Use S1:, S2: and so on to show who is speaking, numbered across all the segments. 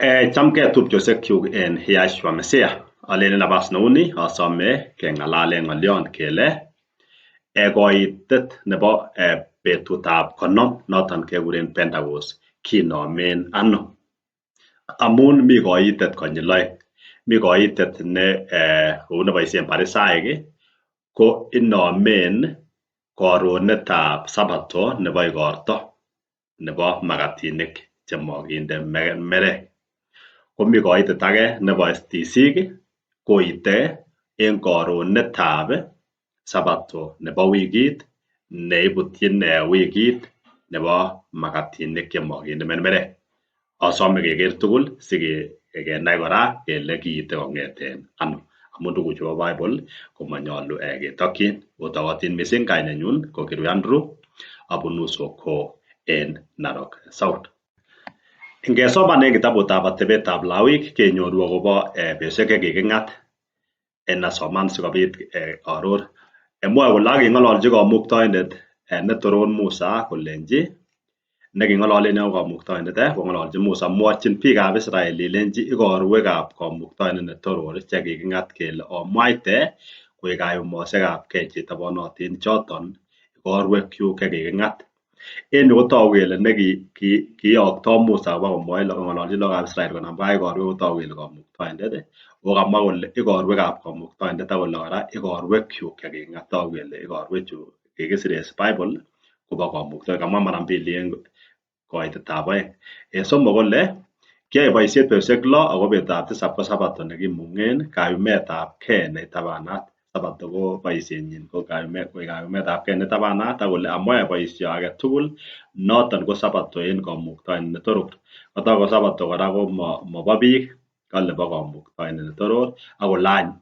S1: Chamgei tupchosiekyuk en Yahshua Messiah. Alenen nabas neuni asome keng'alalen ng'olyon kele koitet nebo betutab 50 noton kekuren Pentecost kinomen ano? Amun mi koitet konyil oeng. Mi koitet ne kou neboisien Parisaek ko inomen koronetab Sabato nebo igorto nebo makatinik chemokinde mermerek. Komi koitet age nebo tisik koite en koronetab Sabato nebo wikit neibutyin wikit nebo makatinik chemokinde mermerek. Asome keker tugul sikenai kora kele kiite kong'eten ano amun tuguchu bo Bible komonyolu ketokyin. Otokotin missing kainenyun ko Kirui Andrew abunu Soko en Narok South. Ngesoman en kitabutab atebetab Lawik kenyoru akobo betusiek chekiking'at asoman sikobit aaror. Mwoe kole ak king'ololchi kamuktaindet netoron Musa kolenchi neking'ololen en kamuktaindet kong'ololchi Musa mwochin biikab Israel ilenchi ikorwekab kamuktaindet netoror chekiking'at kele omwaite koik kayumosiekab gei chetobonotin choton ikorwekyuk chekiking'at. En yu kotogu kele nekiyokto Musa koba kong'ololchi lagokab Israel konamgei ak ikorwek kotogu kele kamuktaindet ako kamwa kole ikorwekab kamuktaindet ak kole kora ikorwekyuk chekiking'at. Togu kele ikorwechu kikisir en Bible kobo kamuktaindet. Kamwa mara mbili en koitetab oeng. En somok kole kiyoe boisiet betusiek lo ako betutab tisab ko Sabato nekimung'en kayumetab gei neitabanat. Sabato ko boisienyin ko kayumetab gei netabanat ak kole amoyoe boisio agetugul noton ko Sabato en kamuktaindet netoror. Kotok ko Sabato kora ko mobo biik kole bo kamuktaindet netoror ak kole any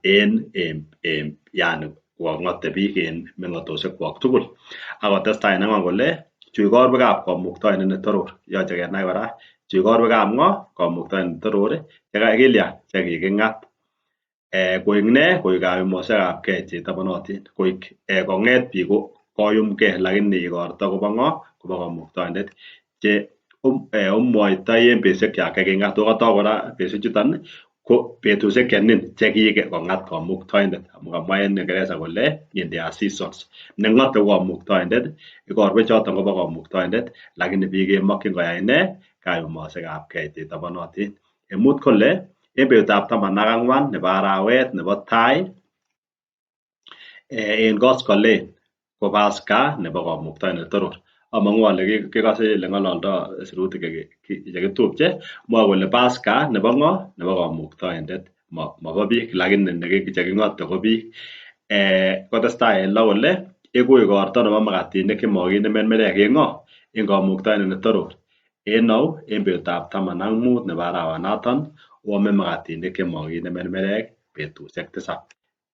S1: en yani kong'ote biik en meng'otosiekwak tugul. Ak kotestai en ang'wan kole chu ikorwekab kamuktaindet netoror. Yoche kenai kora chu ikorwekab ng'o? Kamuktaindet netoror chekakilya chekiking'at koik nee? Koik kayumosiekab gei chetobonotin. Koik kong'et biik koyumgei lakini igorto kobo ng'o? Kobo kamuktaindet che omwoitoi en betusiekwak chekiking'at. Ako kotok kora betusiechuton ko betusiek chenin chekikong'at kamuktaindet amun kamwa en Kiingereza kole in their seasons. Neng'ote ko kamuktaindet, ikorwek choton kobo kamuktaindet lakini biik kemokyin koyai nee? Kayumosiekab gei chetobonotin. En mut kole en betutab 14 nebo arawet nebo tai en koskoleng ko Pasaka nebo kamuktaindet netoror. Among'u ale kekose ele ng'ololdo sirutik chekitupche mwoe kole Pasaka nebo ng'o? Nebo kamuktaindet mobo biik lakini cheking'ote ko biik. Kotestai en lo kole iku igorto nebo makatinik chemokinde mermerek en ng'o? En kamuktaindet netoror. En ou? En betutab 15 nebo arawanoton oame makatinik chemokinde mermerek betusiek tisab.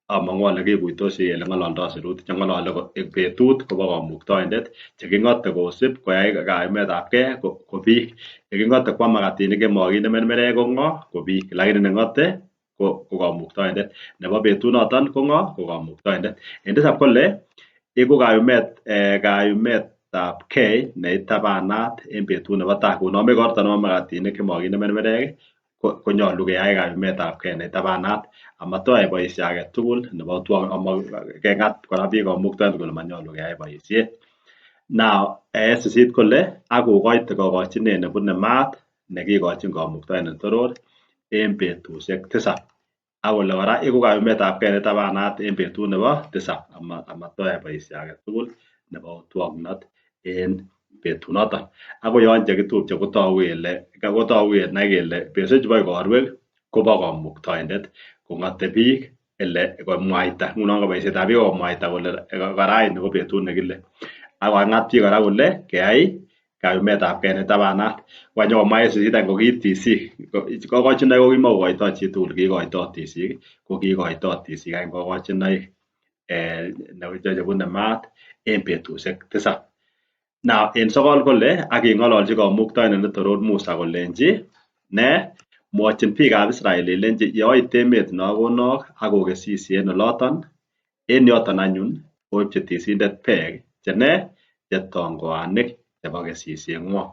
S1: Among'u ale kikuitosi ele ng'ololdo sirutik cheng'olole betut kobo kamuktaindet cheking'ote kosib koyai kayumetab gei ko biik. Cheking'ote kwam makatinik chemokinde mermerek ko ng'o? Ko biik. Lakini neng'ote ko kamuktaindet. Nebo betunoton ko ng'o? Ko kamuktaindet. En tisab kole iku kayumetab gei neitabanat en betut nebo tai konome igorto nebo makatinik chemokinde mermerek konyolu keyai kayumetab gei neitabanat amatoyai boisio agetugul nebo keng'at kora biik kamuktaindet kole monyolu keyai boisiet. Now en sisit kole ak okoite kokochinet nebune maat nekikochin kamuktaindet netoror en betusiek tisab. Ak kole kora iku kayumetab gei netabanat en betut nebo tisab amatoyai boisio agetugul nebo otwoknot en betunoton. Ako yon chekitupche kotogu kele kotogu kenai kele betusiechu bo ikorwek kobo kamuktaindet kong'ote biik ele komwaita. Ngunon ko boisietab biik ko komwaita kole raini ko betut nekile. Ak kong'at biik kora kole keyai kayumetab gei netabanat. Kokanyokomwa en sisit any ko ki tisik. Kokochinoik ko kimokokoito chitugul, kiikoito tisik ko kiikoito tisik any kokochinoik chebune maat en betusiek tisab. Now en sokol kole ak king'ololchi kamuktaindet netoror Musa kolenchi ne? Mwochin biikab Israel ilenchi yeoit emet nokonok ak okesisie en oloton en yoton anyun oipchi tisindet beek che ne? Che tongoanik chebo kesisieng'wong.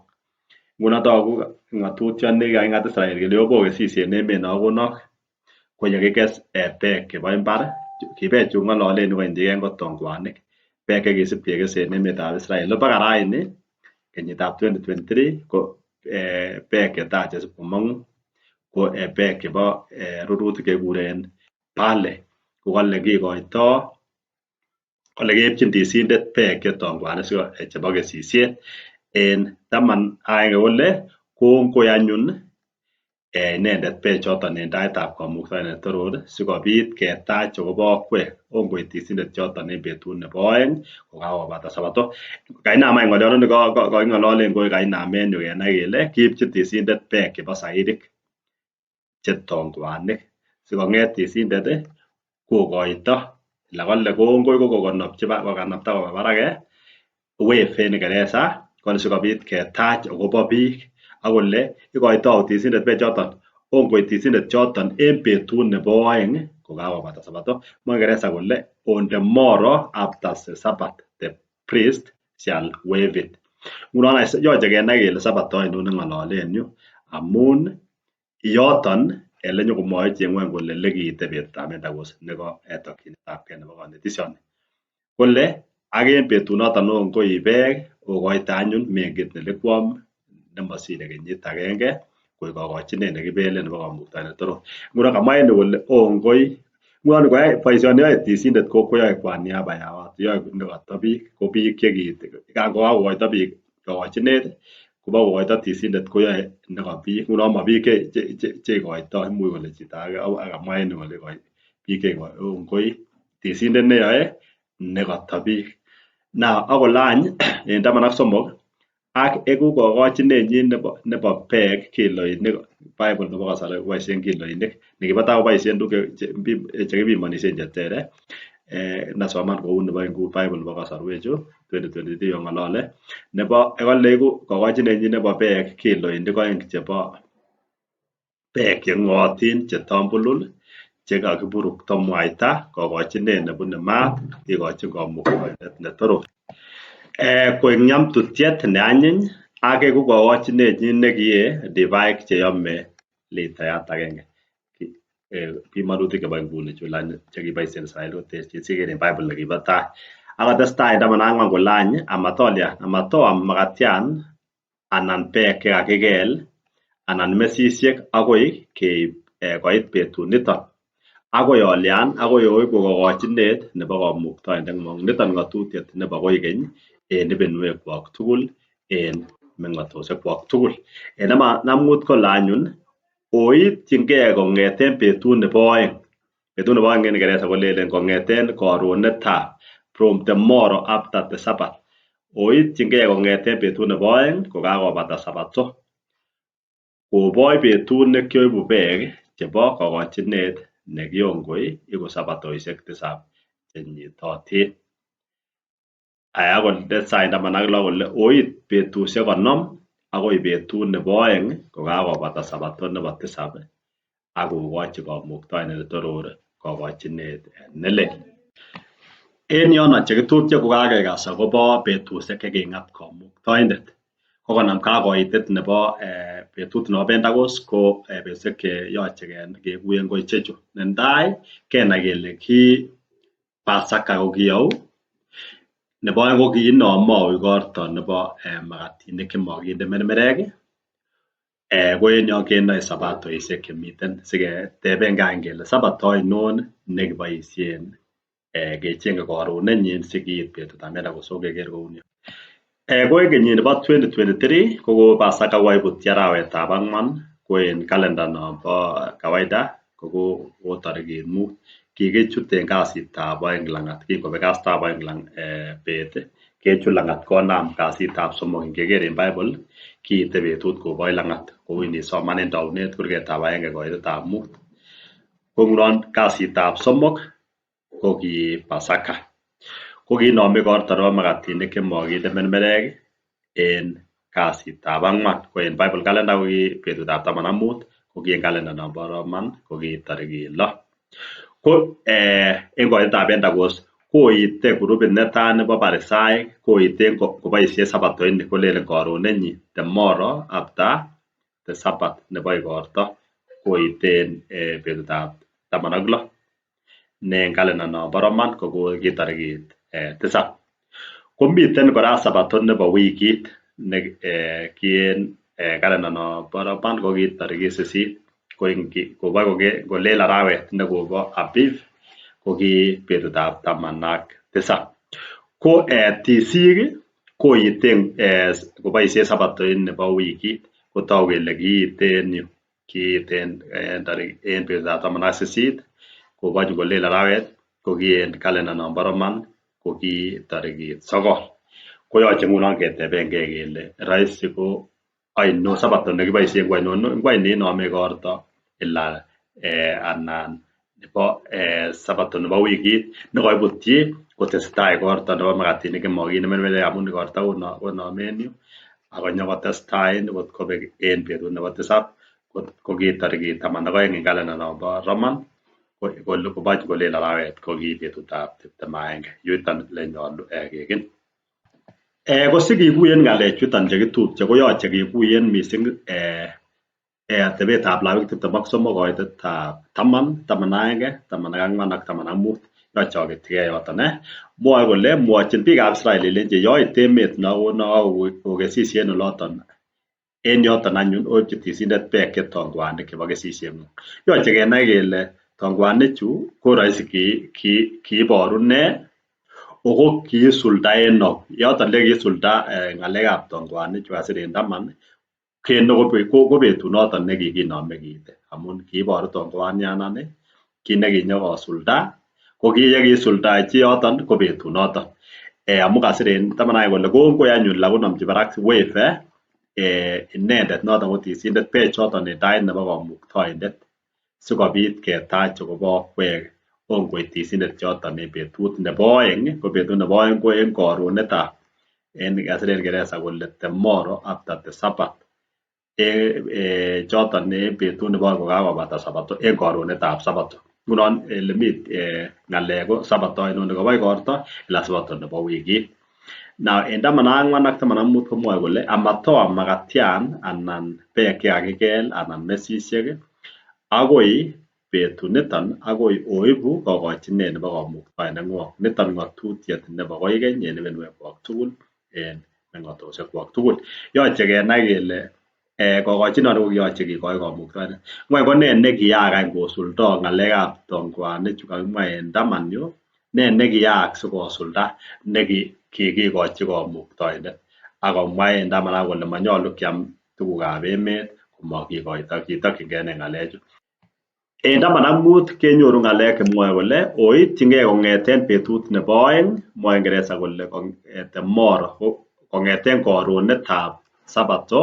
S1: Ngunon togu ng'atutioni kaking'at Israel kele oboo kesisiet en emet nokonok ko yekikes beek chebo mbar, ki bechu ng'ololen yu ko tongwanik, beek chekisib kekes en emetab Israel baka raini kenyitab 2023 ko beek chetaa chesib komong'u ko beek chebo rurutik chekikuren barley kokole kikoito kole keipchin tisindet beek chetongwanik chebo kesisiet. En 11 kole kongoi anyun inendet bechoton en taitab kamuktaindet netoror sikobit ketach akobo akwek ongoi tisindet choton en betut nebo oeng kokakobata sabato. Kainam any ng'olyondoni kaking'ololen ko kainam en yu kenai kele kiipchi tisindet beek chebo sairik chetongwanik sikong'et tisindet kokoito lakole kongoi kokokonopchi kokanapta koba barak wave en Kingereza kole sikobit ketach akobo biik akole ikoito tisindet bechoton ongoi tisindet choton en betut nebo oeng kokakobata sabato. Mwae Kingereza kole on the morrow after the Sabbath the priest shall wave it. Ngunon yoche kenai kele sabato ainon neng'ololen yu amun yoton elenyokomwoe cheng'wen kole lekiite betutab Pentecost neko tokyinetabgei nebo konetishoni. Kole ak en betunoton ongoi beek okoite anyun mengit nelikwom nemosire kenyit agenge koik kokochinet nekibelen nebo kamuktaindet netoror. Ngunon kamwa en yu kole ongoi ngunon koyai boisioni yoe tisindet koyoe kwa niaba ya watu yoe nekoto biik ko biik chekiit kan kokakokoito biik kokochinet kobokokoito tisindet koyoe neko biik ngunon mo biik cheikoito imuch kole chito age akamwa en yu kole biik ongoi tisindet neyoe nekoto biik. Now akole any en 13 ak eku kokochinenyin nebo beek kiloinik Bible nebo kasari koboisien kiloinik nikibo tai koboisien tuguk chekipimonishen cheter nasoman kou nebo inguni Bible nebo kasarwechu 2023 kong'olole nebo kole iku kokochinenyin nebo beek kiloinik oeng chebo beek cheng'ootin chetombulul chekakiburukto mwaita kokochinet nebune maat kikochin kamuktaindet netoror. Koik nyamtutiet neanyiny ak eku kokochinenyin nekiye divaik cheyome litayat agenge. Pimanutik chebo inguni chu chekiboisien Israel koterchin siker en Bible nekibo tai. Akotestai en 14 kole any amatolyan amatoam makatian anan beek chekakikel anan mesisiek akoi keib koit betut niton. Akoi olyan akoi oibu kokochinet nebo kamuktaindeng'wong. Niton ng'atutiet nebo koikeny en ibinwekwok tugul en meng'otosiekwok tugul. En namut kole anyun oityingei kong'eten betut nebo oeng. Betut nebo oeng en Kingereza kolelen kong'eten korunetab from the morrow after the Sabbath. Oityingei kong'eten betut nebo oeng kokakobata sabato. Koboch betut nekioibu beek chebo kokochinet nekiongoi iku sabatoisiek tisab chenyitotin. Aya akonde sait 16 kole oit betusiek 50 akoi betut nebo oeng kokakobata sabato nebo tisab ak kokochi kamuktaindet netoror kokochinet nelel. En yono chekitupche kokakekas akobo betusiek cheking'at kamuktaindet. Kokonam kakoitet nebo betut nebo Pentecost ko betusiek cheyoche kekuyen ko ichechu. Netai kenai kele ki Pasaka ko ki au, nebo oeng ko kiinome au igorto nebo makatinik chemokinde mermerek ko en yon kenoe sabatoisiek chemiten siketebengei any kele sabato ainon nekiboisien kechenge koronenyin sikiit betutab Pentecost so keker kouni. Ko en kenyit nebo 2023 ko Pasaka kokoibutyi arawetab ang'wan ko en kalenda nombo kawaida ko tarikit 5. Kikichut en kasitab oeng lang'at kingobek kasitab oeng bet kechut lang'at konam kasitab somok. Ingeker en Bible kiite betut koboch lang'at kou inisoman en taunet kurketab 1 koitetab 5. Ko ngunon kasitab somok ko ki Pasaka. Ko kiinome igorto nebo makatinik chemokinde mermerek en kasitab ang'wan. Ko en Bible calendar ko ki betutab 15 ko ki en calendar nombo Roman ko ki tarikit 6. Ko en koitetab Pentecost Koite grupit netai nebo Parisaik koiten koboisien sabatoini kolelen koronenyin tomorrow after the Sabbath nebo igorto koiten betutab 16 ne en kalenda nombo Roman ko ki tarikit 7. Komiten kora sabato nebo wikit ne ki en kalenda nombo Roman ko ki tarikit 8 kobo kolel arawet nekobo Aviv ko ki betutab 17. Ko tisik koiten koboisien sabatoit nebo wikit kotoku kele kiite en yu kiit en betutab 18 koboch kolel arawet ko ki en kalenda nombo Roman ko ki tarikit 9. Koyoche ngunon ketebengei kele roisi ko ainon sabato nekiboisien ko ainon ngwany neinome igorto ila anan nebo sabato nebo wikit nekoibutyi kotesetai igorto nebo makatinik chemokinem amun igorto konome en yu ak konyokotestai kot kobek en betut nebo tisab ko ki tarikit 12 en kalenda nombo Roman koboch kolel arawet ko ki betutab 21. Yuton elenyolu kekin. Ko sikikuyen ng'alechuton chekitupche koyoche kikuyen mising atebetab Lawik 23 koitetab 10, 11, 14 ak 15. Yoche oketyigei yoton. Mwoe kole mwochin biikab Israel ilenchi yoit emet nokonon okesisie en oloton en yoton anyun oipchi tisindet beek che tongwanik chebo kesisieng'ung. Yoche kenai kele tongwanichu ko roisi kiiboru nee ako kiisulda en ou. Yoton yekiisulda ng'alekab tongwanichu kasir en taman ko betunoton nekikinome kiite amun kiiboru tongwanianani kit nekinyokosulda ko ki yekiisuldachi yoton ko betunoton. Amun kasir en 11 kole kongoi anyun lakonomchi barak wave inendet noton ko tisindet bechoton en tait nebo kamuktaindet sikobit ketach akobo okwek ongoit tisindet yoton en betut nebo oeng ko betut nebo oeng ko en korunetab en kasir en Kingereza kole tomorrow after the Sabbath choton en betut nebo oeng kokakobata sabato en korunetab sabato. Ngunon elemi ng'alek ko sabato ainon nekobo igorto ila sabato nebo wikit. Now en 14 ak 15 komwoe kole amatoam makatian anan beek chekakikel anan mesisiek akoi betuniton akoi oibu kokochinet nebo kamuktaindet neng'wong. Niton ng'atutiet nebo koikeny en ibinwekwok tugul en meng'otosiekwok tugul. Yoche kenai kele kokochinon kokiyoche kikoi kamuktaindet. Ngwany ko nee nekiyaak any kosuldo ng'alekab tongwanichu kakimwa en taman yu nee nekiyaak sikosulda nekikikochi kamuktaindet ak komwa en taman kole monyolu kiam tugukab emet komakikoito kitokyingei nee ng'alechu. En 15 kenyoru ng'alek chemwoe kole oityingei kong'eten betut nebo oeng mwoe Kingereza kole tomorrow kong'eten korunetab sabato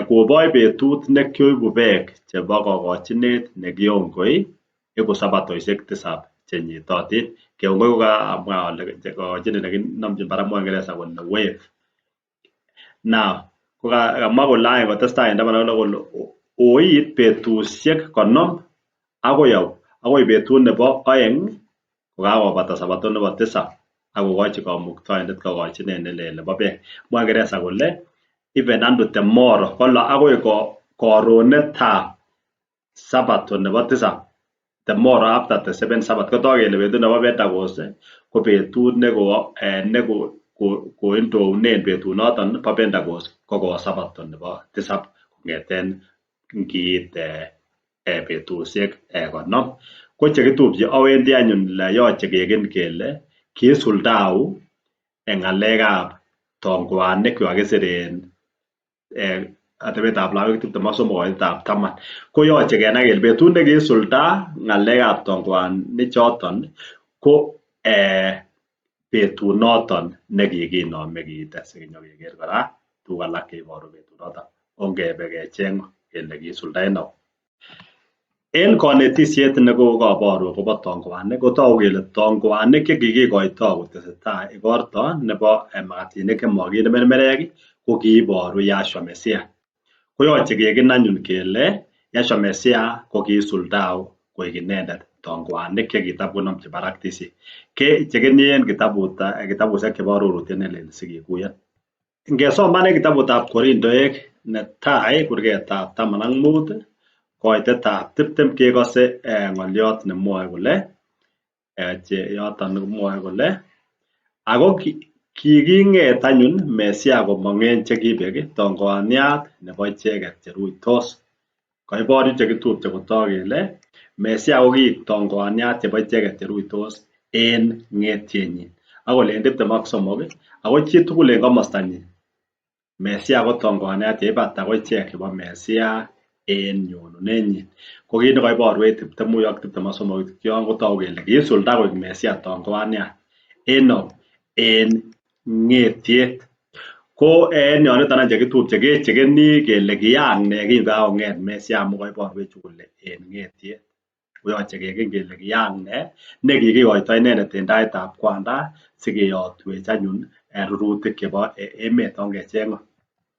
S1: koboch betut nekioibu beek chebo kokochinet nekiongoi iku sabatoisiek 7 chenyitotin. Keongoi kokamwa ole kokochinet nekinomchin barak mwoe Kingereza kole wave. Now kokamwa kole any kotestai en taman kole oit betusiek 50 akoi au akoi betut nebo oeng kokakobata sabato nebo tisab ak kokochi kamuktaindet kokochinet nelel nebo beek. Mwoe Kingereza kole even unto tomorrow kole akoi korunetab sabato nebo tisab tomorrow after the seventh Sabbath kotok kele betut nebo Pentecost ko betut nekoindounen betunoton bo Pentecost ko ko sabato nebo tisab kong'eten ngiit betusiek 50. Ko chekitupche awendi anyun yoche keken kele kiisulda au ng'alekab tongwanik chukakisir en atebetab Lawik 23 koitetab 10. Koyoche kenai kele betut nekiisulda ng'alekab tongwanichoton ko betunoton nekikinome kiite sikinyokeker kora tuguk alak cheiboru betunoton. Ongebe kecheng kele kiisulda en au. En konetisiet nekokoboru akobo tongwanik kotoku kele tongwanik chekikikoito kotesetai igorto nebo makatinik chemokinde mermerek ko kiiboru Yahshua Messiah. Koyoche keken anyun kele Yahshua Messiah ko kiisulda au koik inendet tongoanik chekitam konomchi barak tisiik. Kechekeni en kitabusiek chebo arorutiet nelel sikikuyen. Ngesoman en kitabutab Korindoek netai kurgetab 15 koitetab 20 kekose ng'olyot nemwoe kole yoton mwoe kole ako kiking'et anyun Mesia komong en chekibek tongoaniat nebo icheket cheruitos. Koibor yu chekitupche kotok kele Mesia kokiik tongoaniat chebo icheket cheruitos en ng'etienyin. Ak kolen 23 ako chitugul en komostanyin Mesia ko tongoaniat yeibata ko ichek chebo Mesia en nyonunenyin. Ko kit nekoiborwech 20 ak 23 yon kotogu kele kiisulda koik Mesia tongoaniat en au? En ng'etiet. Ko en yoniton any chekitupche kechekeni kele kiyaak nee kin kakong'et Mesia amun koiborwech kole en ng'etiet. Koyoche keken kele kiyaak nee nekikikoito inendet en taitab kwanda sikeyotwech anyun rurutik chebo emet ongecheng ng'o.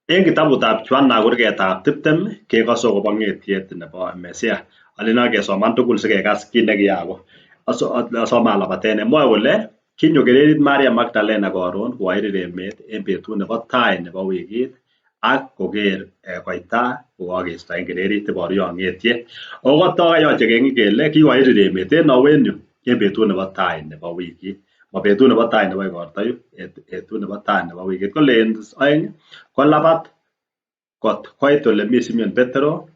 S1: En kitabutab Yohana kurgetab 20 kekose akobo ng'etiet nebo Mesia. Alen kesoman tugul sikekas kit nekiyaak. Asome alabaten. Mwoe kole kinyo kererit Maria Magdalena koron kokoirir emet en betut nebo tai nebo wikit ak koker koita kokakeisto en kererit iboru yon ng'etiet. Ako kotok yoche kengen kele kikoirir emet en au en yu en betut nebo tai nebo wikit. Ma betut nebo tai nebo igorto yu, betut nebo tai nebo wikit. Kole en oeng kolabat kot koit olemi Simon Petero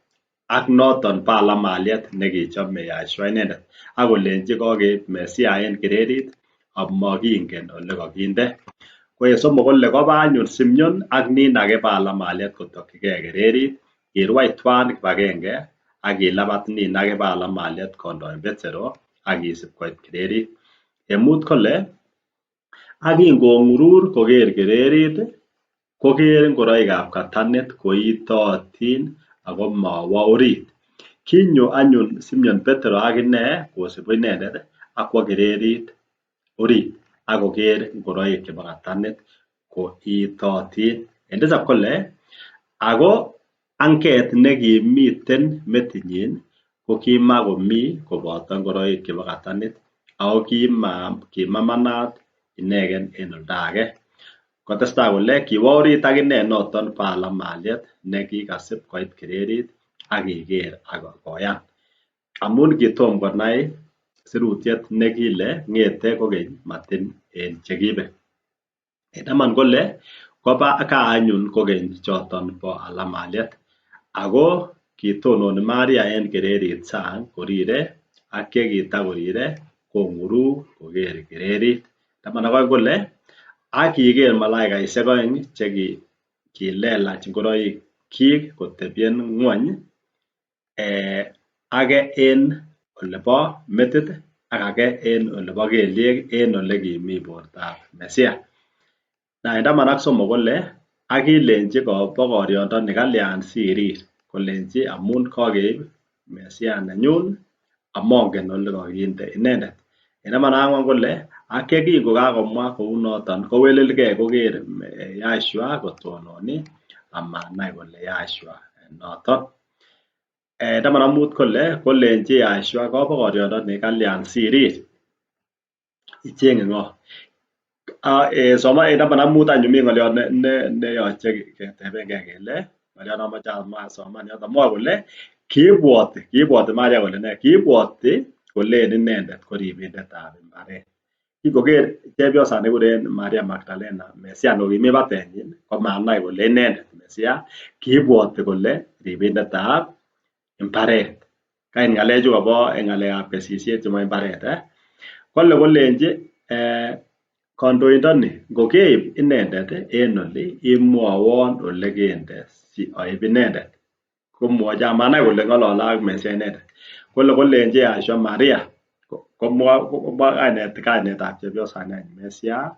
S1: ak noton balamaliet nekichome Yahshua inendet ak kolenchi kokeib Mesia en kererit amokingen olekokinde. Ko en somok kole koba anyun Simeon ak nin age balamaliet kotokyigei kererit, kirwai twan kibagenge ak kilabat nin age balamaliet kondoen Petero ak kisib koit kererit. En mut kole ak kingong'urur koker kererit koker ngoroikab katanit koitootin ako mowo orit. Kinyo anyun Simon Petero akine kosibu inendet akwo kererit orit ak koker ngoroik chebo katanit koitootin. En tisab kole ako anget nekimiten metinyin kokimakomi koboto ngoroik chebo katanit ako kimamanat inegen en oldo age. Kotestai kole kiwo orit akine noton balamaliet nekikasib koit kererit ak kiker ak koyan. Amun kitom konai sirutiet nekile ng'ete kokeny matin en chekibek. En taman kole koba kaa anyun kokeny choton bo alamaliet ako kitononi Maria en kererit sang korire ak yekitakorire kong'uruk koker kererit. Taman ak oeng kole ak kiker malaikaisiek oeng chekilelach ngoroik kyik kotebyen ng'wony age en olebo metit ak age en olebo kelyek en olekimi bortab Mesia. En taman ak somok kole ak kilenchi bokoryondoni kalyan sirir kolenchi amun kokeib Mesia nenyun amongen olekokinde inendet. En taman ak ang'wan kole ak yekingokakomwa kounoton kowelelgei koker Yahshua kotononi amanai kole Yahshua noton. Taman ak mut kole kolenchi Yahshua kobokoryondoni kalyan sirir icheng'e ng'o? Soma en taman ak mut anyun mi ng'olyot neyoche ketebengei kele ng'olyot nomoche asoman yoton mwoe kole kiibwoti Maria kole nee? Kiibwoti kolen inendet ko ribindetab mbaret. Kingoker chepyosani kikuren Maria Magdalena Mesia kokimi batenyin komanai kole inendet Mesia, kiibwoti kole ribindetab mbaret. Kait ng'alechu kobo ng'alekab kesisiet chebo mbaret. Kole kolenchi kandoindoni ngokeib inendet en oli imwowon olekende si oib inendet. Komwochi amanai kole ng'olole ak Mesia inendet. Kole kolenchi Yahshua Maria komwa kainetab chepyosani any Mesia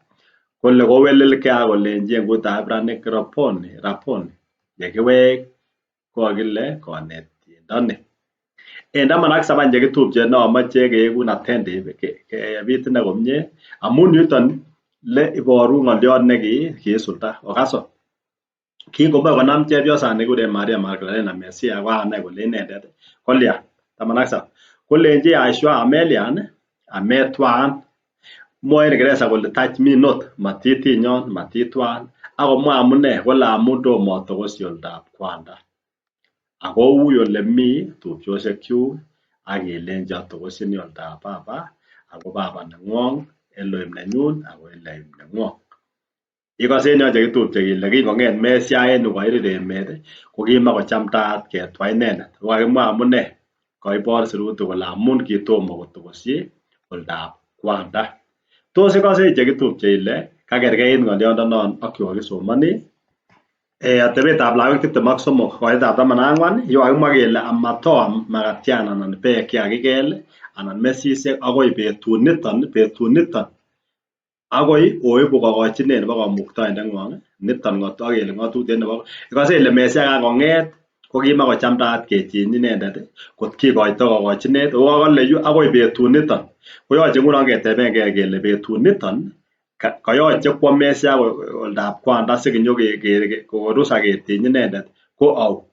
S1: kole kowelelgei ak kolenchi en kutitab Ibranic Rabboni, Rabboni yekiwek kokile konetindoni. En taman ak saba chekitupche nomoche keekun attentive keyebit ine komie amun yuton le iboru ng'olyot nekiisulda okaso. Kingomoe konam chepyosani kikuren Maria Magdalena Mesia kokanai kole inendet kolya taman ak saba. Kolenchi Yahshua amelian ametwaan. Mwoe en Kingereza kole touch me not, matitinyon, matitwaan. Akomwa amune kole amun tomo atokosi oldab kwanda. Ako ui olemi tupchosiekyuk ak ilenchi atokosini oldab baba ako baba neng'wong, Elohim nenyun ako Elohim neng'wong. Ikose en yon chekitupche kele kingong'et Mesia en yu koirir emet kokimakochamdaat ketwa inendet. Ako kakimwa amune, koibor sirutik kole amun kitomo kotokosyi oldab kwanda. Tos ikose chekitupche ile kakerkeit ng'oliondonon ak chu kakisomoni? Atebetab lagok 23 koitab 14 yu kakimwa kele amatoam makatian anan beek chekakikel anan mesisiek akoi betut niton betut niton akoi oibu kokochinet nebo kamuktaindeng'wong niton ak kele ng'otutiet nebo ikose ile Mesia kangong'et kokimakochamdaat kechiny inendet kot kikoito kokochinet ako kole yu akoi betut niton koyoche ngunon ketebengei kele betut niton koyoche kwo Mesia oldab kwanda sikinyo korusa ketiny inendet ko au?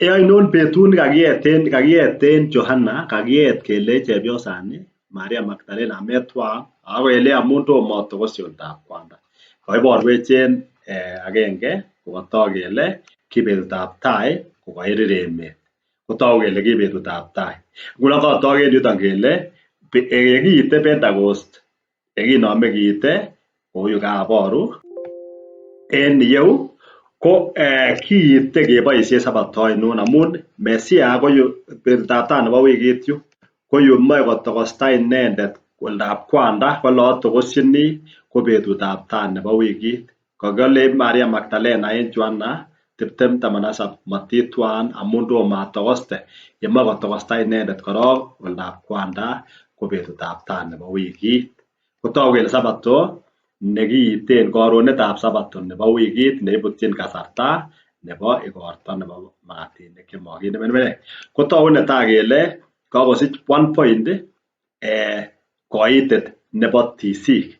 S1: Ainon betut nekakiyeten kakiyeten Johana kakiyet kele chepyosani Maria Magdalena ametwaa ako kele amun tomo atokosi oldab kwanda. Koiborwech en agenge kokotok kele ki betutab tai kokairir emet. Kotogu kele ki betutab tai. Ngunon kotok en yuton kele yekiite Pentecost yekinome kiite kou yu kaboru en iyeu ko kiite keboisien sabato ainon amun Mesia ko yu betutab tai nebo wikit yu ko yu moe kotokosta inendet oldab kwanda kole atokosyini ko betutab tai nebo wikit. Kokole Maria Magdalena en Joanna 20:17 matitwaan amun tomo atokoste. Yemoe kotokosta inendet korok oldab kwanda ko betutab tai nebo wikit. Kotogu kele sabato nekiiten korunetab sabato nebo wikit neibutyin kasarta nebo igorto nebo makatinik chemokinde melmelek. Kotogu netai kele kakosich 1 point koitet nebo tisik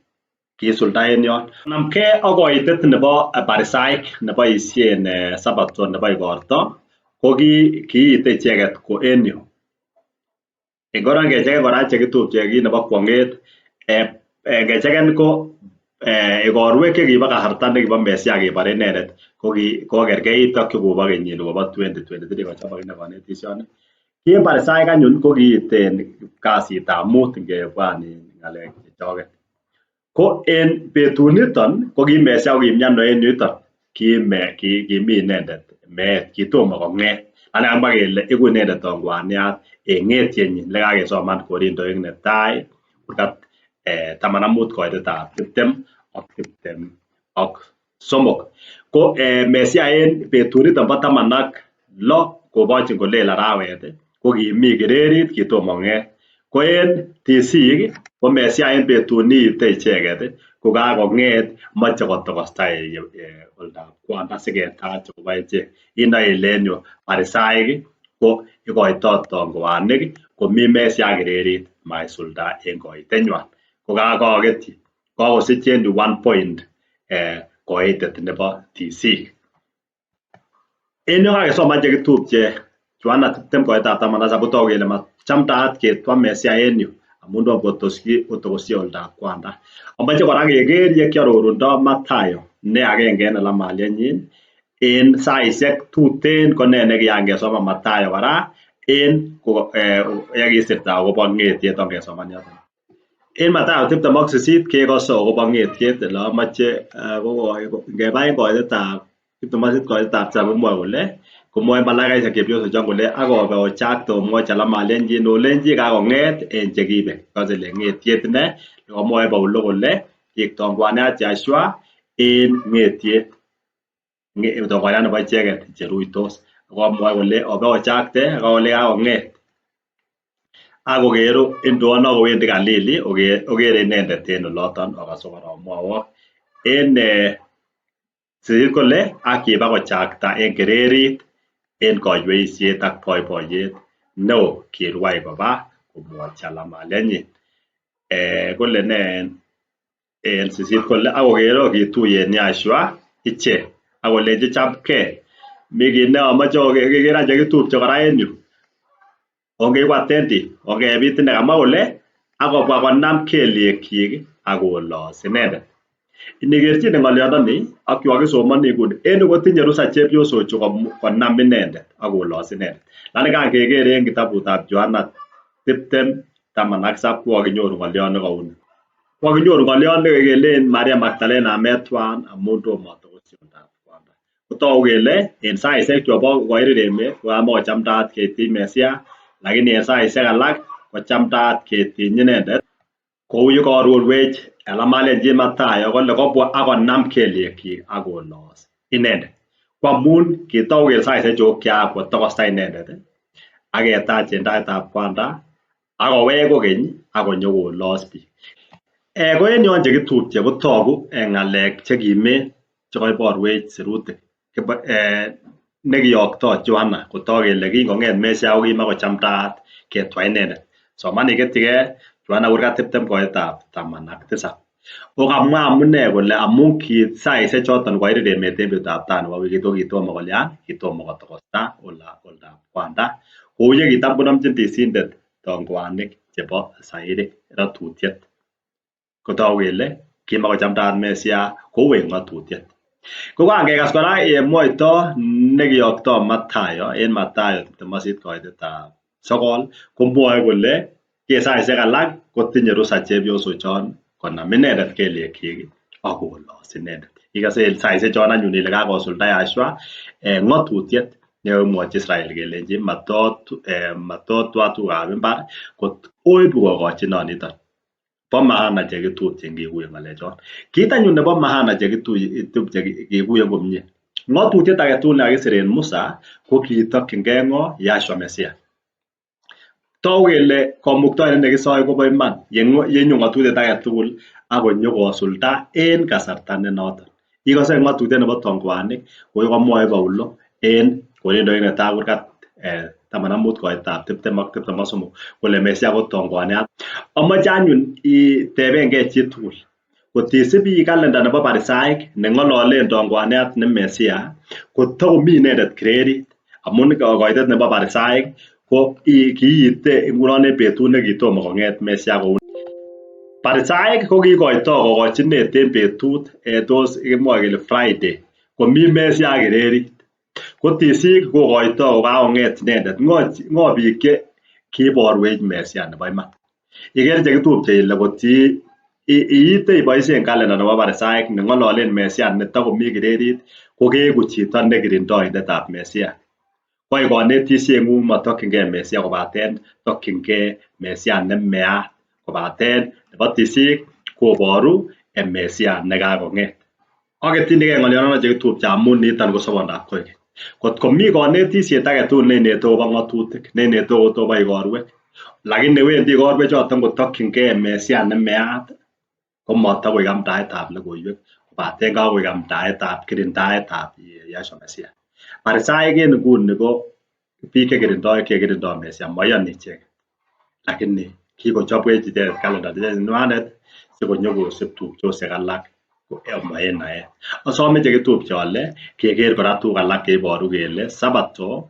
S1: kisulda en yon. Konamgei ak koitet nebo Parisaik neboisien sabato nebo igorto ko kiite icheket ko en yu. Ngoro ngecheken kora chekitupche kit nebo kwong'et ngecheken ko igorwek chekibo kasarta nekibo Mesia kebore inendet ko kokerkeit ak chukobo kenyini kobo 2023 kochobok ine konetisioni. Ki en Parisaik anyun ko kiiten kasitab mut ngebwan ng'alek chechoket. Ko en betut niton ko ki Mesia ko kimiano en yuton kimi inendet meet kitomo kong'et. Ana kamwa kele iku inendet tongwaniat en ng'etyenyin nekakesoman Korintoik netai kurkat 15 koitetab 20 ak 23. Ko Mesia en betut niton bo 16 kobochin kolel arawet ko kimi kirerit kitomo kong'et. Ko en tisik ko Mesia en betut niite icheket ko kakong'et moche kotokosta oldab kwanda siketach akobo ichek. Inoe ile en yu Parisaik ko ikoito tongoanik komi Mesia kirerit maisulda en koitenywan. Ko kakoketyi kakosich en yu 1 point koitet nebo tisik. En yon kakesoman chekitupche Yohana 20 koitab 17 kotogu kele machamdaat ketwa Mesia en yu amun tom kotokosi oldab kwanda. Amoche kora keker yekiarorundo Mathayo ne agenge en alamalienyin en saisiek tuten ko ne nekiyan kesoman Mathayo kora en yekisirta akobo ng'etiet ongesoman yoton. En Mathayo 28 kekose akobo ng'etiet ele amoche ngeba en koitetab 28 koitetab tisab komwoe kole komwoe malaikaisiek chepyosok chon kole ak obe ochakte omwochi alamalienyin olenji kakong'et en chekibek. Ikose ile ng'etiet ine nekomwoe Paulo kole kiktongwaniat Yahshua en ng'etiet. Tongwaniat nebo icheket cheruitos. Komwoe kole obe ochakte ak kole kakong'et. Ak okeru indoonok kowendi Galili okere inendet en oloton okasu koromwowok. En sisit kole ak kiba kochakta en kererit en koyweisiet ak boiboiyet neo kirwai koba komwochi alamalienyin. Kole ne en sisit kole ak okere kituyen Yahshua ichek ak kolenchi chamgei. Mi kit neomoche okeker any chekitupche kora en yu. Ongeku attentive, ongebit ine kamwa kole akobwa konam kelyekyik akolos inendet. Inikerchine ng'olyondoni ak yu kakisomoni nguni, en yu kotinye rusa chepyosochu konam inendet akolos inendet. Lakini kangeker en kitabutab Johana 20:17 kokakinyoru ng'olyot nekauni. Kokakinyoru ng'olyot nekelen Maria Magdalena ametwan amun tomo atokos oldab Kwanda. Kotogu kele en saisiek chobo koirir emet kokamokochamdaat ketiny Mesia, lakini en saisiek alak kochamdaat ketiny inendet kou yekoarorwech anan malen Mathayo kole kobwa akonam kelyekyik akolos inendet. Ko amun kitogu kele saisiek chu kokiakwo tokosta inendet aketach en taitab Kwanda akowek kokeny akonyokolos biik. Ko en yon chekitupche kotogu ng'alek chekimen chekoiborwech sirutik nekiyokto Johana kotok kele kingong'et Mesia kokimokochamdaat ketwa inendet. Soman iketyigei Johana kurgat 20:17. Okamwa amune kole amun ki saisiek choton koirir emet en betutab tai nebo wikit kokitomo kolyan kitomo kotokosta oldab Kwanda kou yekitam konomchin tisindet tongwanik chebo sairi rotutiet. Kotogu kele kimokochamdaat Mesia kou en ng'otutiet. Ko kangekas kora yemwoito nekiyokto Mathayo en Mathayo 28:9 komwoe kole ki saisiek alak kotinye rusa chepyosochon konam inendet kelyekyik akolos inendet. Ikose en saisiek chon anyun ile kakosulda Yahshua ng'otutiet nekokimwochi Israel kelenji matotwa tugukab imbar kot oibu kokochinoniton. Bo maana chekitupche ngikuye ng'alechon. Kit anyun nebo maana chekitupche kikuye komie. Ng'otutiet agetugul nekakisir en Musa ko kitokyingei ng'o? Yahshua Mesia. Togu kele kamuktaindet nekisoe kobo iman yenyo ng'otutiet agetugul akonyo kosulda en kasarta nenoton. Ikose ng'otutiet nebo tongwanik kokamwoe Paulo en Korindoik netai kurgat 15:20-23 kole Mesia ko tongwaniat. Amoche anyun itebengei chitugul kotisibi kalenda nebo Parisaik neng'ololen tongwaniat ne Mesia kotokomi inendet kirerit amun koitet nebo Parisaik ko kiite ngunon en betut nekitomo kong'et Mesia kou Parisaik ko kiikoito kokochinet en betut tos kimwoe kele Friday komi Mesia kirerit. Ko tisik kokoito kokakong'et inendet ng'o biik che kiborwech Mesia nebo iman. Ikere chekitupche ile kot iite iboisien kalenda nebo Parisaik neng'ololen Mesia netokomi kirerit kokeku chito nekirindoindetab Mesia. Koi konetishieng'ung motokyingei Mesia kobaten tokyingei Mesia nemeat kobaten nebo tisik koboru Mesia nekakong'et. Aketyinigei ng'olyonono chekitupche amun niton ko sobondab koikeny. Kot komi konetisiet agetugul neinete akobo ng'otutik, neinete okot akobo ikorwek, lakini wendi ikorwek choton kotokyingei Mesia nemeat komotokoik amdaetab logoiwek kobaten kakoik amdaetab kirindaetab Yahshua Mesia. Parisaik en nguni ko biik chekirindoik chekirindo Mesia moiyoni icheket. Lakini kikochobwech icheket kalenda nenywanet sikonyokosib tupchosiek alak ama en naet. Asome chekitupche ale keker kora tuguk alak cheiboru kele sabato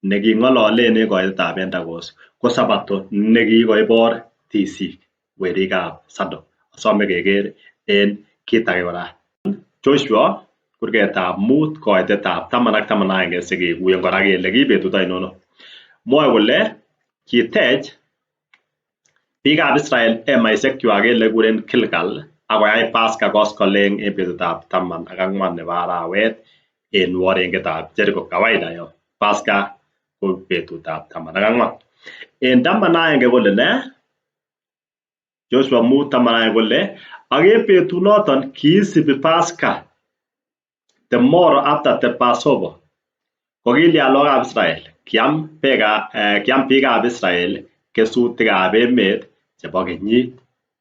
S1: neking'ololen en koitetab Pentecost ko sabato nekikoibor tisik werikab Sadok. Asome keker en kit age kora. Joshua kurgetab 5 koitetab 10 ak 11 sikekuyen kora kele ki betut ainon. Mwoe kole kitech biikab Israel emaisiek kwak en lekikuren Gilgal akoyai Pasaka koskoleng en betutab 14 nebo arawet en worengetab Jericho. Kawaida yo Pasaka ko betutab 14. En 11 kole ne? Joshua 5:11 kole ak en betunoton kiisibi Pasaka the morrow after the Passover kokilyan lagokab Israel kiam biikab Israel kesutikab emet chebo kenyit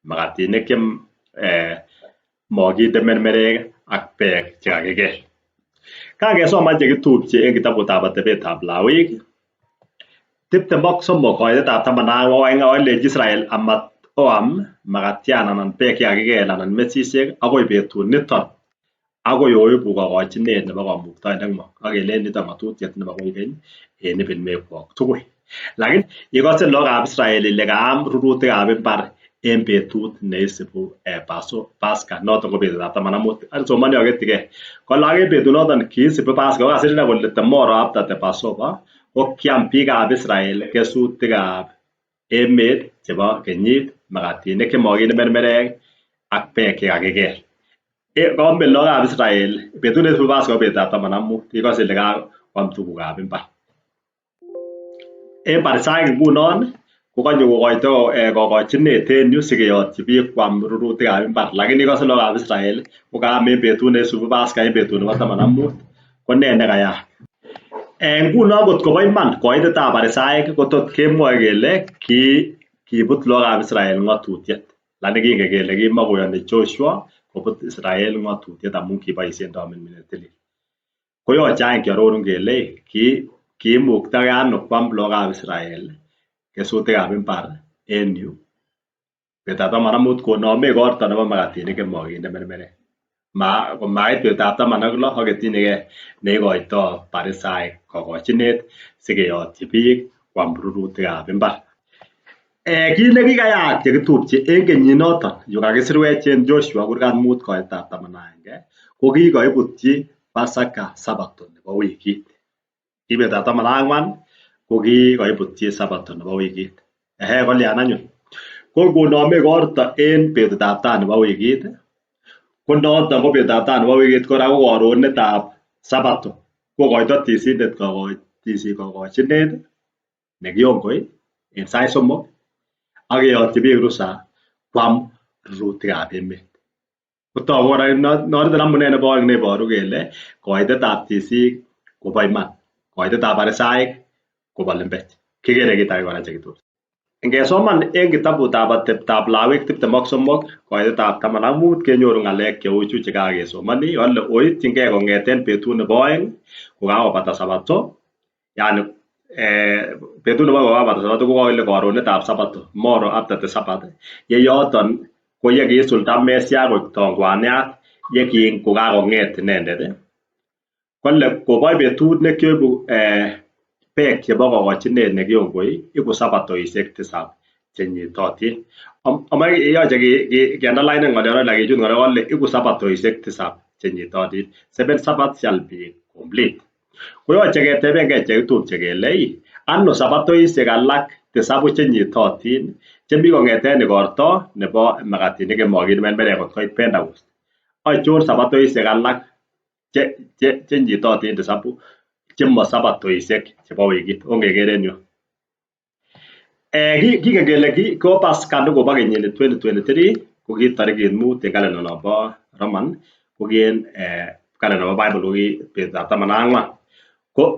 S1: makatinik che mokinde mermerek ak beek chekakikel. Kangesoman chekitupche en kitabutab atebetab Lawik 23 koitetab 12 kolenji Israel amat oam makatian anan beek chekakikel anan mesisiek akoi betut niton akoi oibu kokochinet nebo kamuktaindeng'wong ak kelen niton ng'otutiet nebo koikeny en ibinwekwok tugul. Lakini ikose lagokab Israel ile kaam rurutikab imbar en betut neisibu Pasaka noton ko betutab 15. Asomoni aketyigei. Kole ak en betunoton kiisibu Pasaka kokasir ine kole the morrow after the Passover ko kiam biikab Israel kesutikab emet chebo kenyit, makatinik chemokinde mermerek ak beek chekakikel. Kame lagokab Israel betut neisibu Pasaka ko betutab 15. Ikose ile kakwam tugukab imbar. En Parisaek ngunon kokonyo kokoito kokochinet en yu sikeyotyi biik kwam rurutikab imbar lakini ikose lagokab Israel kokaam en betut neisubi Pasaka en betut nebo 15 ko nee nekayaak? Ngunon kot kobo iman koitetab Parisaek kotot kemwoe kele kibut lagokab Israel ng'otutiet lakini kingen kele kimokoyoni Joshua kobut Israel ng'otutiet amun kiboisien tominminet tilil. Koyoche any kiarorun kele kiimuktake ano kwam lagokab Israel kesutikab imbar en yu betutab 15 konome igorto nebo makatinik chemokinde mermerek. Komait betutab 16 aketyinigei neikoito Parisaek kokochinet sikeyotyi biik kwam rurutikab imbar. Kit nekikayaak chekitupche en kenyinoton yu kakisirwech en Joshua kurgat 5 koitab 11 ko kikoibutyi Pasaka Sabato nebo wikit. Ki betutab 14 ko kikoibutyi Sabato nebo wikit. Ehe kolyan anyun. Ko ngonome igorto en betutab tai nebo wikit ko noton ko betutab tai nebo wikit kora ko koronetab Sabato. Kokoito tisindet kokochinet nekiongoi en sait 3 ak keyotyi biik rusa kwam rurutikab emet. Kotogu kora noton amune nebo oeng neiboru kele koitetab tisik kobo iman, koitetab Parisaek kobo lembech. Kikere kit age kora chekitupche. Ngesoman en kitabutab ateptab Lawik 23 koitetab 15 kenyoru ng'alek cheu chu chekakesomoni kole oityingei kong'eten betut nebo oeng kokakobata Sabato yani betut nebo kokakobata Sabato kokakile koronetab Sabato morrow after the Sabbath ye yoton ko ye kiisulda Mesia koik tongwaniat ye kin kokakong'et inendet kole kobo betut nekioibu beek chebo kokochinet nekiongoi iku sabatoisiek 7 chenyitotin. Yoche kiandalainen ng'oliondo anan kechut ng'oliondo kole iku sabatoisiek 7 chenyitotin. 7 Sabbaths shall be complete. Koyoche ketebengei chekitupche kele ano sabatoisiek alak 7 chenyitotin chemi kong'eten igorto nebo makatinik chemokinde mermerek kot koit Pentecost. Achon sabatoisiek alak chenyitotin 7 chemo sabatoisiek chebo wikit? Ongeker en yu. Kingen kele ko Pasaka nekobo kenyini 2023 ko ki tarikit 5 en kalenda nombo Roman ko ki en kalenda nebo Bible ko ki betutab 14. Ko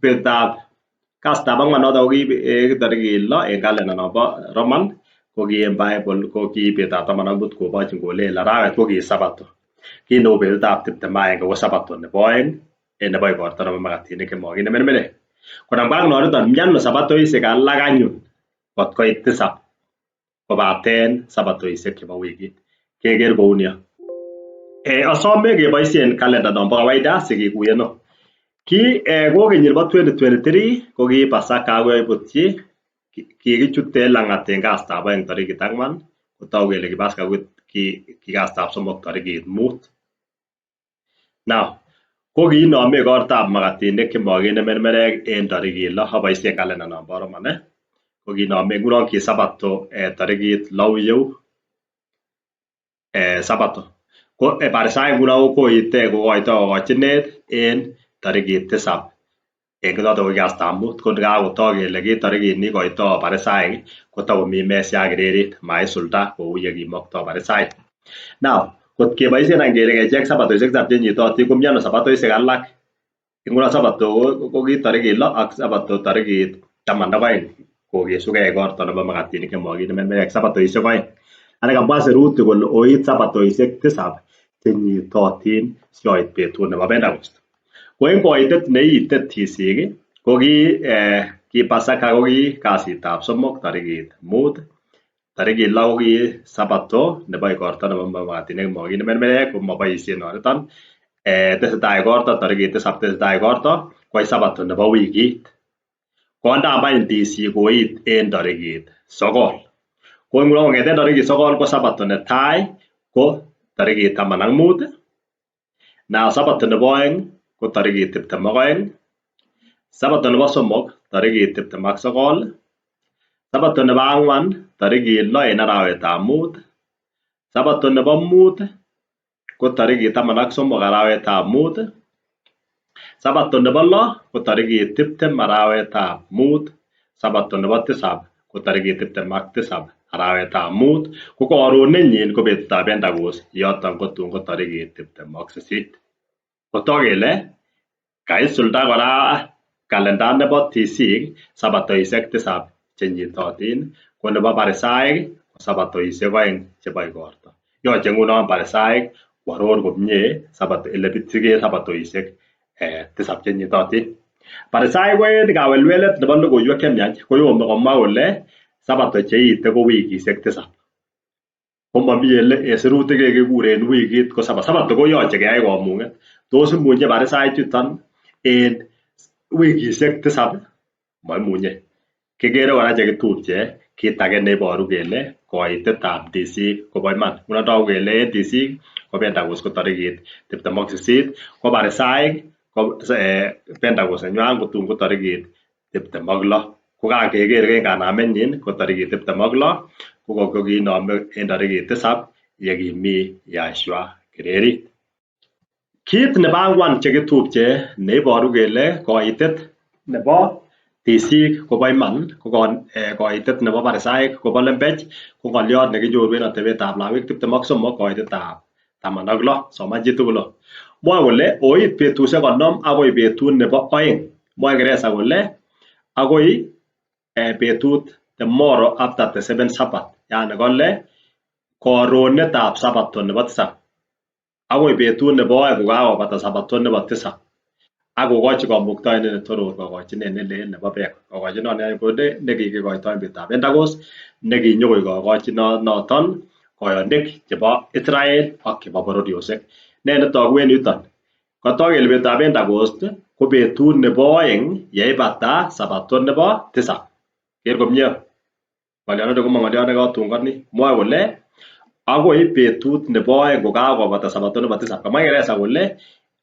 S1: betutab kasitab ang'wan noton ko ki tarikit 6 en kalenda nombo Roman ko ki en Bible ko ki betutab 15 kobochin kolel arawet ko ki Sabato. Ki neu betutab 21 ko Sabato nebo oeng nebo igorto nebo makatinik chemokinde mermerek. Konamgei ak noniton miano sabatoisiek alak anyun kot koit 7 kobaten sabatoisiek chebo wikit. Keker kounio. Asome keboisien kalenda nombo kawaida sikikuyen o. Ki ko kenyit nebo 2023 ko ki Pasaka koibutyi kikichute lang'at en kasitab oeng tarikit 4 kotogu kele ki Pasaka ki kasitab 3 tarikit 5. Now, ko kiinome igortab makatinik chemokinde mermerek en tarikit 6 aboisien kalenda nombo Roman ko kiinome ngunon ki Sabato tarikit 6 yeu Sabato. Ko Parisaek ngunon koite kokoito kokochinet en tarikit 7 en noton ko kasitab 5 ko kakotok kele ki tarikit neikoito Parisaek kotokomi Mesia ak irerit maisulda kou yekimokto Parisaek. Now, kot keboisien any kele kecheng sabatoisiek 7 chenyitotin ko miano sabatoisiek alak ngunon Sabato ko ki tarikit 6 ak Sabato tarikit 12 kokesugei igorto nebo makatinik chemokinde mermerek sabatoisiek 2. Ana kamwa sirutik kole oit sabatoisiek 7 chenyitotin sioit betut nebo Pentecost. Ko en koitet neiite tisik ko ki Pasaka ko ki kasitab 3 tarikit 5 tarikit 6 ko ki Sabato nebo igorto nebo makatinik chemokinde mermerek komoboisien noniton. Tesetai igorto tarikit 7 tesetai igorto koit Sabato nebo wikit. Konam any TC koit en tarikit 9. Ko nguno kong'eten tarikit 9 ko sabato netai ko tarikit 15, na sabato nebo oeng ko tarikit 22, sabato nebo somok tarikit 29, sabato nebo ang'wan tarikit 6 en arawetab mut, sabato nebo mut ko tarikit 13 arawetab mut, sabato nebo lo ko tarikit 20 arawetab mut, sabato nebo tisab ko tarikit 27 arawetab mut, ko koronenyin ko betutab Pentecost, yoton kotun ko tarikit 28. Kotok kele kaisulda kora kalenda nebo tisik sabatoisiek 7 chenyitotin, ko nebo Parisaik ko sabatoisiek 2 chebo igorto. Yoche ngunon Parisaik kworor komie elebitigen sabatoisiek 7 chenyitotin. Parisaik ko en kawelwelet nebo logoiwek chemiach koyome komwa kole sabato cheite ko wikisiek 7. Komomi ele en sirutik kekikuren wikit ko sabato. Sabato koyoche keyai komung'et. Tos imunye Parisaik chuton en wikisiek 7? Moimunye. Kikere kora chekitupche kit age neiboru kele koitetab DC kobo iman. Ngunon togu kele en DC ko Pentecost ko tarikit 28, ko Parisaik ko Pentecost nenywan kotun ko tarikit 26. Ko kangeker en kanamenyin ko tarikit 26, ko kinome en tarikit 7 yekimi Yahshua kererit. Kit nebo ang'wan chekitupche neiboru kele koitet nebo tisik kobo iman ko koitet nebo Parisaik kobo lembech ko ng'oliot nekinyoru en atebetab Lawik 23 koitetab 16. Soman chitugul. Mwoe kole oit betusiek 50 akoi betut nebo 2. Mwoe Ngeresa kole akoi betut the morrow after the seventh Sabbath, yani kole koronetab sabato nebo 7 akoi betut nebo 2 kokakobata sabato nebo 7 ak kokochi kamuktaindet netoror kokochinet nelel nebo beek. Kokochinonon ko nekikikoito en betutab Pentecost nekinyokoik kokochinonoton koyonik chebo Israel ak chebo bororiosiek. Ne netogu en yuton? Kotok kele betutab Pentecost ko betut nebo 2 yeibata sabato nebo 7. Ker komie. Ng'olyondoni ko ng'olyot nekotungoni. Mwoe kole akoi betut nebo 2 kokakobata sabato nebo 7. Kamwa Ngeresa kole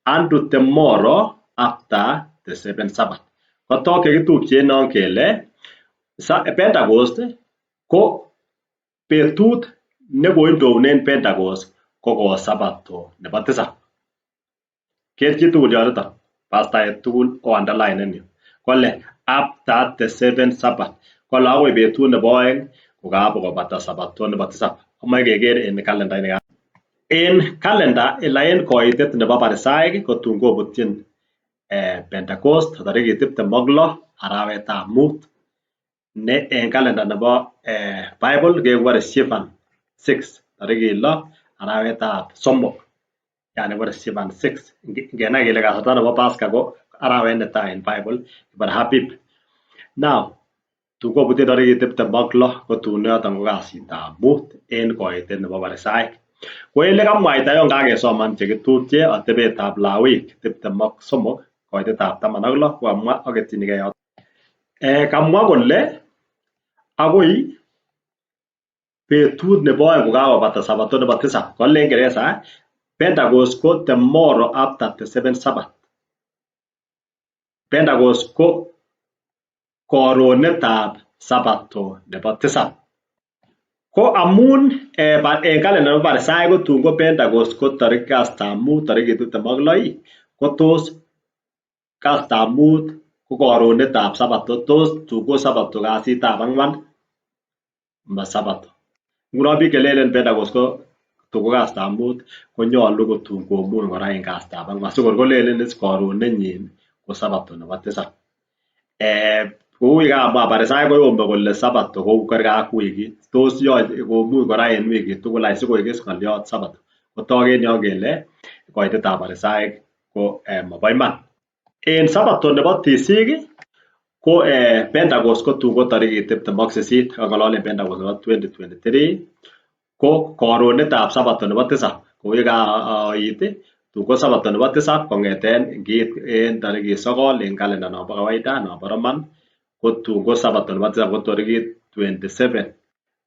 S1: unto the morrow after the seventh Sabbath. Kotok chekitupche en non kele Pentecost ko betut nekoindounen Pentecost ko ko sabato nebo 7. Ker chitugul yoniton, pastaek tugul o underline en yu. Kole after the seventh Sabbath. Kole akoi betut nebo 2 kokakobata sabato nebo 7. Amoe keker en kalendait ne en kalenda ila en koitet nebo Parisaik kotun kobutyin Pentecost tarikit 26 arawetab mut. Ne en kalenda nebo Bible kebore Sivan 6 tarikit 6 arawetab 3. Yani kibore Sivan 6. Ngenai kele kasarta nebo Pasaka ko arawet netai en Bible kibore Habib. Now tun kobutyin tarikit 26 ko tun yoton ko kasitab mut en koitet nebo Parisaik. Ko elekamwaita yon kakesoman chekitupche atebetab Lawik 23 koitetab 16 ko kamwa aketyinigei yoton. Kamwa kole akoi betut nebo 2 kokakobata sabato nebo 7. Kole en Ngeresa Pentecost ko the morrow after the seventh Sabbath. Pentecost ko koronetab sabato nebo 7. Ko amun en kalenda nebo Parisaik kotun ko Pentecost ko tarik kasitab mut tarikit 26, ko tos kasitab mut ko koronetab sabato, tos tun ko sabato kasitab ang'wan? Ma sabato. Ngunon biik chelelen Pentecost ko tun ko kasitab mut konyolu kotun komuny kora en kasitab ang'wan sikor kolelen is koronenyin ko sabato nebo 7. Kou yekamwa Parisaik koyome kole sabato ko kerkei ak wikit. Tos yoche komuny kora en wikit tugul any sikoik is ng'olyot sabato. Kotok en yon kele koitetab Parisaik ko mobo iman. En sabato nebo tisik ko Pentecost kotun ko tarikit 28, ang'ololen Pentecost nebo 2023 ko koronetab sabato nebo 7. Kou yekaoit tun ko sabato nebo 7 kong'eten ngiit en tarikit 9 en kalenda nombo kawaida nombo Roman Kotun ko sabato nebo tisab ko tarikit 27,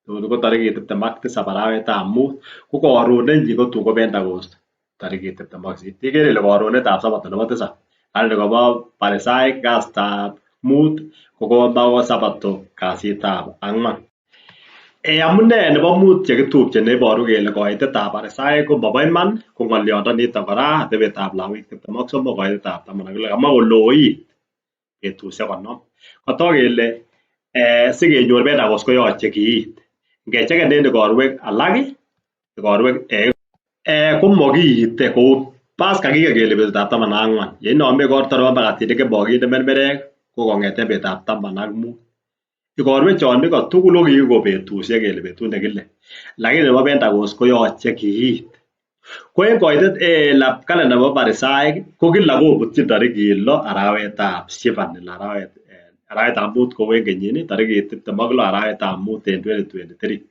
S1: tun ko tarikit 27 arawetab mut, ko koronenyin kotun ko Pentecost tarikit 28. Ikere ile koronetab sabato nebo tisab yani kobo Parisaik kastab mut ko sabato kasitab ang'wan. Amune nebo mut chekitupche neiboru kele koitetab Parisaik komobo iman ko ng'olyondoniton kora atebetab Lawik 23 koitetab 16. Kamwa koloit betusiek 50. Kotok kele sikenyor Pentecost koyoche kiit. Ngecheken en igorwek alak igorwek komokiite kou Pasaka kingen kele betutab 14. Yeinome igorto nebo makatinik chemokinde mermerek ko kong'eten betutab 15. Igorwek chon igo tugul ko kikiko betusiek kele betut nekile. Lakini nebo Pentecost koyoche kiit. Ko en koitet kalenda nebo Parisaik ko kila kobutyin tarikit 6 arawetab Shivan arawetab mut kou en kenyini tarikit 26 arawetab mut en 2023.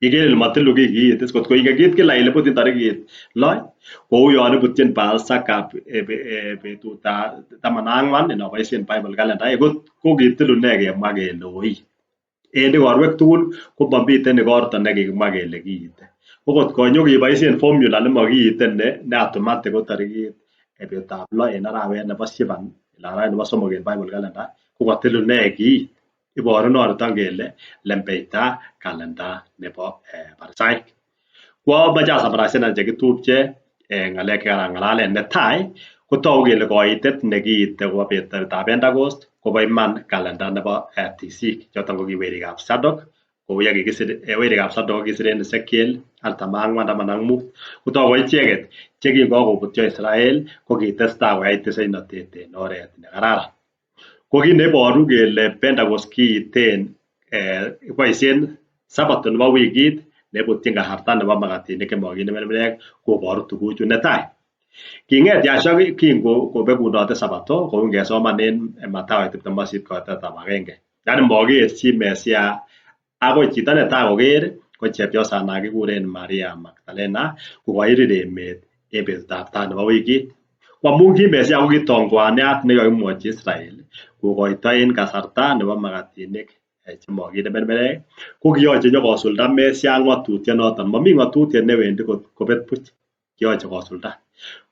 S1: Ikere ile motilu kiy kiit is kotko ingen kiit kila ile butyin tarikit 6 kou yon ibutyin Pasaka betutab 14 inoboisien Bible calendar ko kitilu nee kemwa kele oit. En igorwek tugul komomiten igorto nekikimwa kele kiite. Ko kot konyokeboisien formula nemokiite ne automatic ko tarikit betutab 6 en arawet nebo Shivan arawet nebo somok en Bible calendar kokotilu nee kiit. Iboru noniton kele lembeita kalenda nebo Parisaik. Ko amoche asamaraisen chekitupche ng'alek chekarangalalen. Netai kotogu kele koitet nekiite kobo betutab Pentecost kobo iman kalenda nebo tisik choton ko kiwerikab Sadok kou yekikisir werikab Sadok kokikisir en Ezekiel 44:15. Kotogu ko icheket chekinkokobutyo Israel kokitestai koyai tiseinotet en oret nekararan. Ko kit neiboru kele Pentecost kiiten boisien sabato nebo wikit nebutyin kasarta nebo makatinik chemokinde mermerek koboru tuguchu. Netai king'et Yahshua kin kobekunote sabato kou ngesoman en Mathayo 28 koitetab 1. Yani mokerchi Mesia akoi chito netai koker ko chepyosanan kikuren Maria Magdalena kokoirir emet en betutab tai nebo wikit. Ko amun ki Mesia ko kitongwaniat nekokimwochi Israel kokoito en kasarta nebo makatinik chemokinde mermerek ko kiyoche nyokosulda Mesia ng'otutyonoton. Momi ng'otutiet newendi kobet buch, kiyoche kosulda.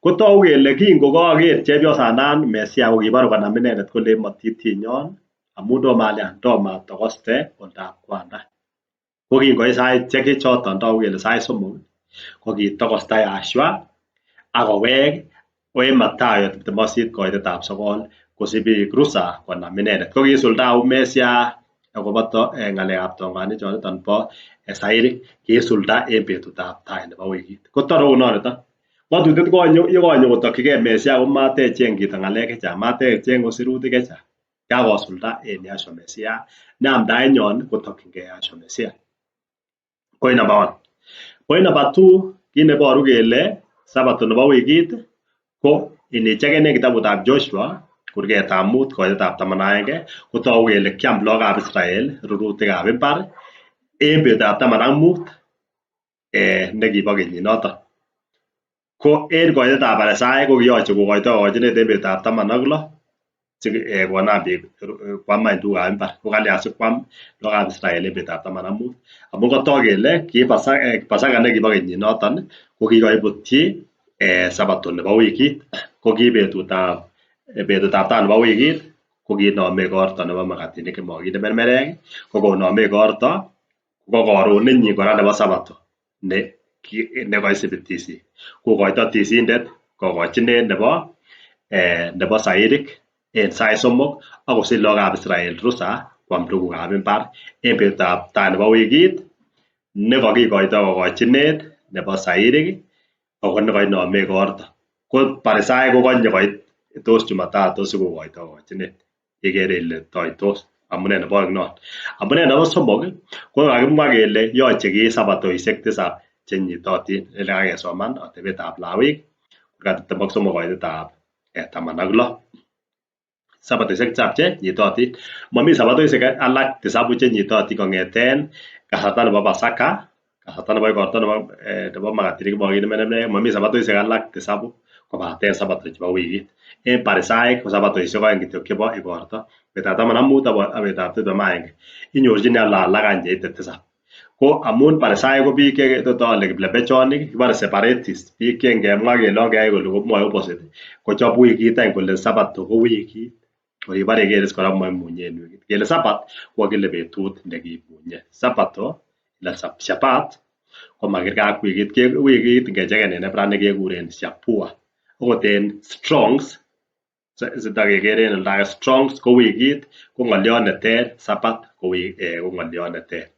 S1: Kotogu kele kin kokoker chepyosanan Mesia kokibore konam inendet kolei motitinyon amun tomo alyan tomo atokoste oldab kwanda. Ko kingoit saisiek choton togu kele sait 3 kokitokosta Yahshua ak kowek en Mathayo 28 koitetab 9 kosib rusa konam inendet. Ko kisulda Mesia akobo ng'alekab tongwanik choniton bo sairik kisulda en betutab tai nebo wikit. Kotore kounoniton. Ng'otutiet yekonyo kotokyigei Mesia komatecheng chito ng'alek chechang, matecheng sirutik chechang. Kakosulda en Yahshua Mesia ne amdaenyon kotokyingei Yahshua Mesia. Point number 1. Point number 2, kit neboru kele sabato nebo wikit ko inicheken en kitabutab Joshua kurgetab 5 koitetab 11 kotogu kele kiam lagokab Israel rurutikab imbar en betutab 15 nekibo kenyinoton. Ko en koitetab Parisaik ko kiyoche kokoito kokochinet en betutab 16 konam biik kwam any tugukab imbar. Ko kalyan sikwam lagokab Israel en betutab 15 amun kotok kele ki Pasaka nekibo kenyinoton ko kikoibutyi sabato nebo wikit. Ko ki betutab tai nebo wikit ko kinome igorto nebo makatinik chemokinde mermerek ko konome igorto ko koronenyin kora nebo sabato nekoisibi tisik. Kokoito tisindet kokochinet nebo sairik en sait 3 ak kosich lagokab Israel rusa kwam tugukab imbar en betutab tai nebo wikit nekokikoito kokochinet nebo sairik ako nekoinome igorto. Ko Parisaik kokonye koit tos Jumatatu sikokoito kokochinet. Ikere ile toitos amune nebo oeng non. Amune nebo somok ko kakimwa kele yoche kiit sabatoisiek tisab chenyitotin ele kakesoman atebetab Lawik 23 koitetab 16. Sabatoisiek tisab che nyitotin. Momi sabatoisiek alak tisabu che nyitotin kong'eten kasarta nebo Pasaka, kasarta nebo igorto nebo makatinik chemokinde mermerek, momi sabatoisiek alak tisabu. kobaten sabato chebo wikit. En Parisaik ko sabatoishek oeng kityok chebo igorto, betutab 15 ak betutab 21. Inyorchini alak any cheite tisap. Ko amun Parisaik ko biik che tot ole kiplembechonik, kibore separatist, biik che ngemwa kele ongeyai kole komwoe opposite, kochop wikit any kole sabato ko wikit. Kor ibore iker is kora moimunyen wikit. Kele sabat kokile betut nekimunye. Sabato anan Shabbat komakerkei ak wikit. Wikit ngecheken en Hebrainik kekuren Shabua. Okot en Strongs sitokekere en oldo age Strongs ko wikit ko ng'oliot neter, Sabbath ko ng'oliot neter.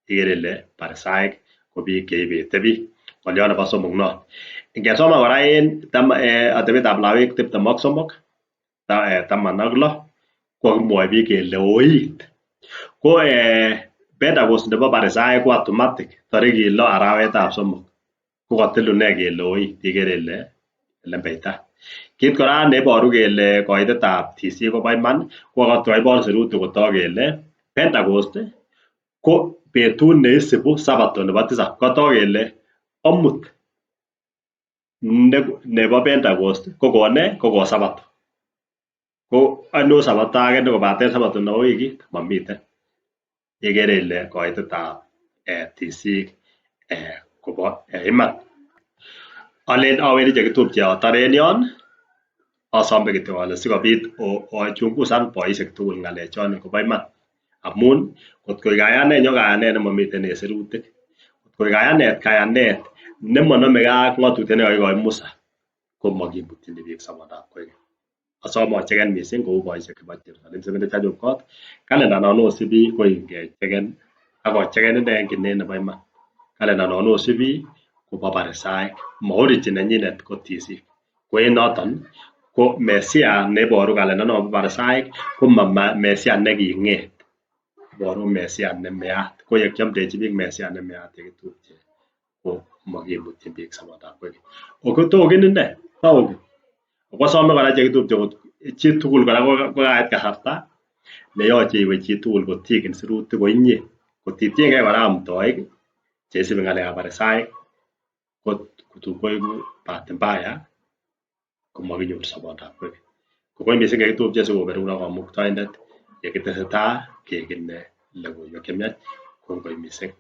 S1: Ikere ile Parisaik ko biik cheibete biik. Ng'oliot nebo somok non. Ngesoman kora en atebetab Lawik 23 16 kokakimwoi biik kele oit. Ko Pentecost nebo Parisaik ko automatic tarikit 6 arawetab somok. Kokotilu ne kele oit ikere ile lembeita. Kit kora neiboru kele koitetab TC kobo iman ko kaibor sirutik kotok kele Pentecost ko betut neisibu sabato nebo tisap. Kotok kele amut nebo Pentecost ko kone ko ko sabato. Ko ainon sabato age nekobaten sabato nebo wikit? Momiten. Ikere ile koitetab TC kobo iman. Alen awendi chekitupche atar en yon, asome kityo ale sikobit ochungusan boisiek tugul ng'alechon kobo iman. Amun kot koik kayanenyon kayanet nemomiten en sirutik, kot koik kayanet kayanet nemonomegei ak ng'otutiet nekokikoi Musa, komokimutyini biik sobondab koikeny. Asome ocheken missing kou boisiek chebo Jerusalem Seventh Church of God. Kalenda non osibi ko ingecheken ak ocheken ine en kinet nebo iman. Kalenda non osibi kobo Parisaik, ma origin nenyinet ko TC. Ko en noton ko Mesia neiboru kalenda non bo Parisaik ko ma Mesia neking'et, iboru Mesia nemeat. Ko yekiomdechi biik Mesia nemeat yekitupche ko mokimutyin biik sobondab koikeny. Otogen ine, togen. Ako asome kora chekitupche chitugul kora kokait kasarta neyoche iwe chitugul kotigen sirutik ko inye. Kotitiengei kora amtoik cheisibi ng'alekab Parisaik ko tun koiku bahati mbaya komokinyor sobondab koikeny. Kongoi missing chekitupche sikoberurok Kamuktaindet yekitesetai kekine logoiwek chemiach. Kongoi missing.